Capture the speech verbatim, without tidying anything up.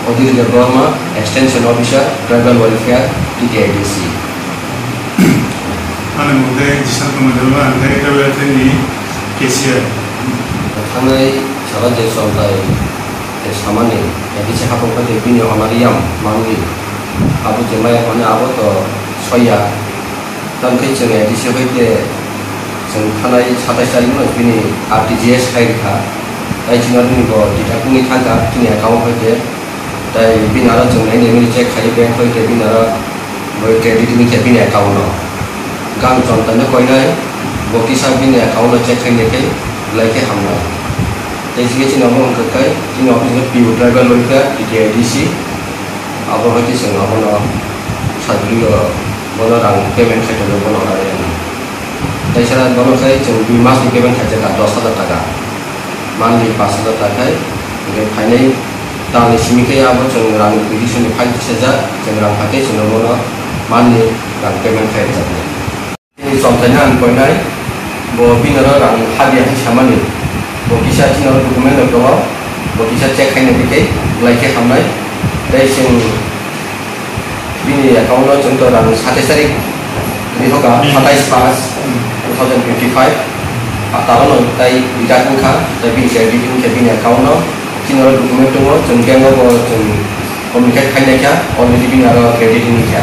Odilja Debbarma, Extension Officer, Tribal Welfare, T T I D C. Ani mung tei Jishan Kumar Debbarma, ang tei Tribal Welfare ni cashier. Thangnai salo je chontai, je samani, A D C hapung khe bini honorarium manwi, abo je maya hwnwi abo to soya. Tamkhe chwng A D C hoite chwng thanai satais tarikno bini R T G S khai rikha. Tai chwngno bini bo deduct wngwi thangkha chini account hoite. Tai bini aro chwng nai nai mani check khai bank hoite bini aro bo credit wngkha bini account no. Gang chontaino koinai bo kisa bini account no check khainai khe belai khe hamnai. Tai chini chini omo wngkha khe chini office no P U driver loikha T T I D C. Abo hoite chwng abono sajlio bono rang payment khai tongo bono honorarium. Taisara bono khai chwng dui masni payment khaijak kha dos hajar taka. Monthly pash hajar taka khai, hwnkhe phainai talni simi khe abo chwng rang requisition ni file tisajak, chwng rang phaikhe chwngno bono monthly rang payment khai rwjaknai. Bini chontaino ang koinai, bo bini oro rang habya hinwi samani, bo kisa chini oro document rok tongo, bo kisa check khaina bikhe belai khe hamnai. Tei chwng bini account o chwng to rang satais tarik ni hoka, satais paanch two thousand twenty five, ah, talo no tai deduct wngkha, tai bini credit wngkha bini account o, chini oro document tongo, chwng bank o bo chwng communicate khainai kha, already bini oro credit wngkha.